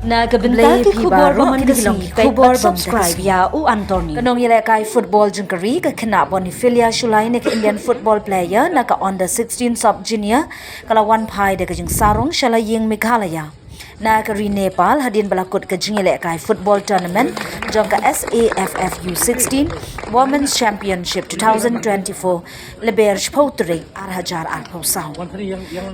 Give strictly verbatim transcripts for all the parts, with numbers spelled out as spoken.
Na ka bynta ki khubor ba man ka sngi, peit bad subscribe ïa u Anthony. Ka nongïalehkai football jong ka ri, ka khynnah Bonifillia Shullai, ne ka Indian football player na ka under sixteen sub junior, ka la wan phai da ka jingsarong sha la ïing Meghalaya na ka ri Nepal hadien ba la kut ka jingïalehkai football tournament jong ka S A F F U sixteen Women's Championship two thousand twenty-four, Lber shiphew tarik ar hajar arphew saw.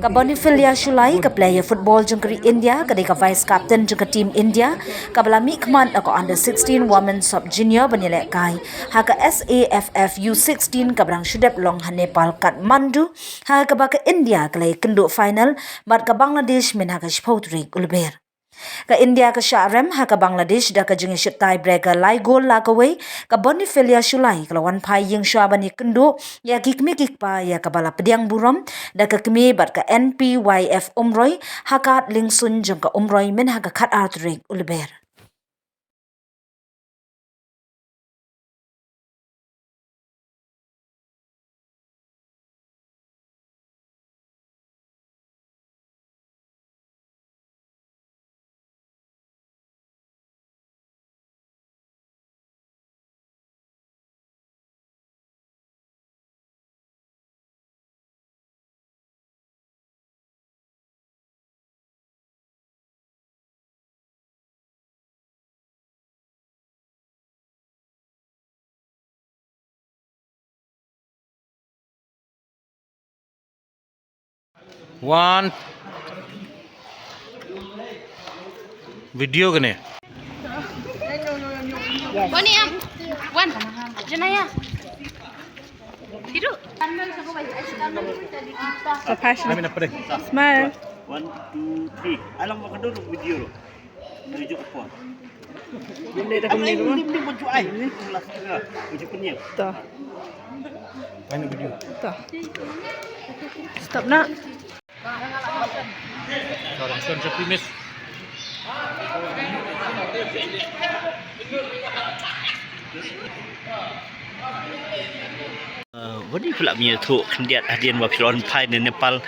Ka Bonifillia Shullai, ka player football jong ka ri India, ka dei ka vice captain jong ka team India, kaba la mihkhmat na ka under sixteen women sub junior ban ïalehkai ha ka S A F F U sixteen kaba dang shu dep long ha Nepal Kathmandu, ha kaba ka India ka la ïakynduh final bad ka Bangladesh mynha ka shiphew tarik u Lber. Ka India ka shah rem ha ka Bangladesh da ka jingïashit tiebreaker lai gol la kawei. Ka Bonifillia Shullai ka la wan phai ïing shuwa ban ïakynduh ïa ki kmie ki kpa ïa kaba la pdiang burom da ka kmie bad ka N P Y F Umroi ha ka Ad Liengsuin jong ka Umroi mynha ka khatar tarik u Lber. One. Video kane. One, yeah. One. Janaya. Hidu. Professional. Smile. One, two, three. Alang mo ka dulu video lo. Tunjuk apa? Ini dah kami dulu. Ini, ini baju ai. Ini kelas tengah. Baju penyel. Tuh. Mana video? Tuh. Stop nak. Seorang Sean Jeffrey Miss. Wat phi lah ban ïathuh khyndiat hadien ba phi la wan phai na Nepal,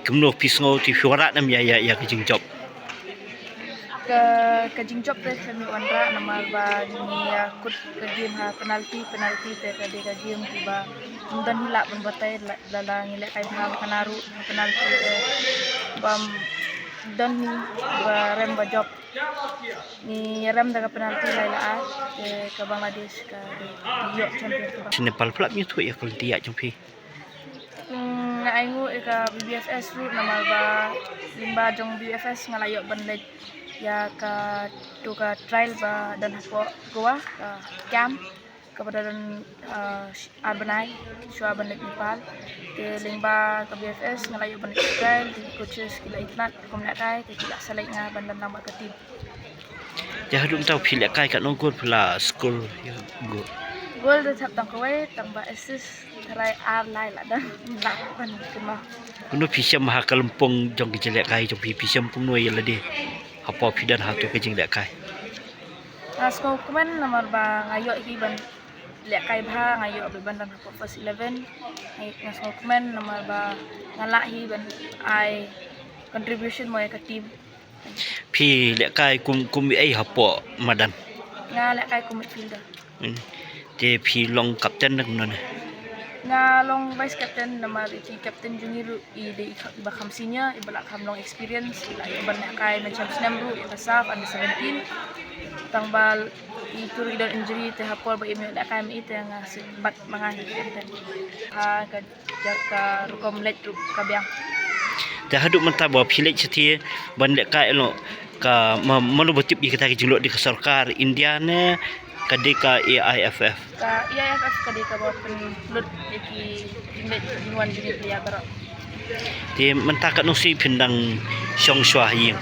kumno phi sngew, te phi wanrah ne em ïa, ïa, ïa ka jingjop? Ka, ka jingjop te shu wanrah namar ba ngi ïa kut ka game ha penalty, penalty te ka dei ka game kaba ym don hi lah ban batai, la, la, la ngi lehkai bha ka na ruh ha penalty te bym don hi ba rem ba jop. Ngi rem da ka penalty lai la, te ka Bangladesh ka dei ïoh champion ka Bangladesh. Nepal phi lah ban ïathuh ïa ka lynti ïaid jong phi? Hmm, nga ainguh ïa ka B B F S ruh namar ba lyngba jong B B F S nga la ïoh ban leit ïa kato ka trial ba don hapoh Goa, ka camp kaba don, ah, ar bnai shuwa ban leit Nepal. Te lyngba ka B F S nga la ïoh ban leit trial, te coaches ki la itynnad kum lehkai, te ki la select nga ban don lang bad ka team. Te haduh mynta phi lehkai katno gol phi la score? Gol. Gol da thep tang kawei, tang ba assist tharai ar lai la don, la ban kynmaw. Kumno phi shem ha ka lympung jong ka jingïalehkai jong phi, phi shem kumno ïa lade hapoh phi don hato ka jinglehkai? Nga sngewkmen namar ba nga ïoh hi ban lehkai bha, nga ïoh ban don hapoh first eleven. Nga, nga sngewkmen namar ba nga lah hi ban ai contribution mo ïa ka team. Phi lehkai kum, kum ei hapoh madan? Nga lehkai kum midfielder. Hmm. Te phi long captain ne kumno ne? Nga long vice captain namar i captain jong ngi ruh i dei i kha-, iba kham senior, iba la kham long experience, i la ïoh ban lehkai mynshem snem ruh ïa ka SAFF under seventeen. Tang ba i tur i don injury te ha por ba im ïoh lehkai ma i te nga shu bat ma nga hi captain. Ha ka Ja-, ka rukom leit ruh ka biang. Te haduh mynta ba phi leit shathie ban lehkai, ïa lo ka ma-, mano ba tip ïa kata ka jinglut, dei ka sorkar India ne ka dei ka A I F F? Ka A I F F ka dei kaba pynlut ïa ki jingleit jingwan jong ki player baroh. Te mynta katno sngi phin dang shong shuwa ha ïing?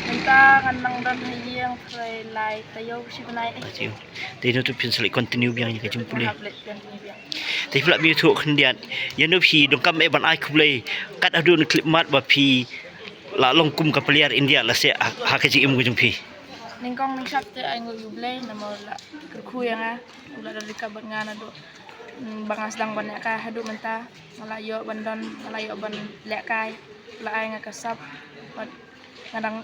Mynta ngan nang don ha ïing tharai lai taïew shi bnai eh. Lai taïew. Te ïa no te phin sa leit continue biang ïa ka jingpule? Hap leit continue biang. Te phi lah ban ïathuh khyndiat, ïa no phi donkam eh ban ai khublei kat haduh ne khyllipmat ba phi la long kum ka player India la seh ha, ha ka jingim ka jong phi? Nyngkong nyngshap te ainguh ïa U Blei namar u la kyrkhu ïa nga, u la don ryngkat bad nga naduh, mm, ba nga sdang ban lehkai haduh mynta, nga la ïoh ban don, nga la ïoh ban lehkai, u la ai nga ka sap, bad nga dang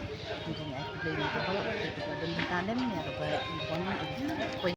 Ngi ai khublei ïa phi baroh, ïa phi ba don bynta lem, ïa kaba ïa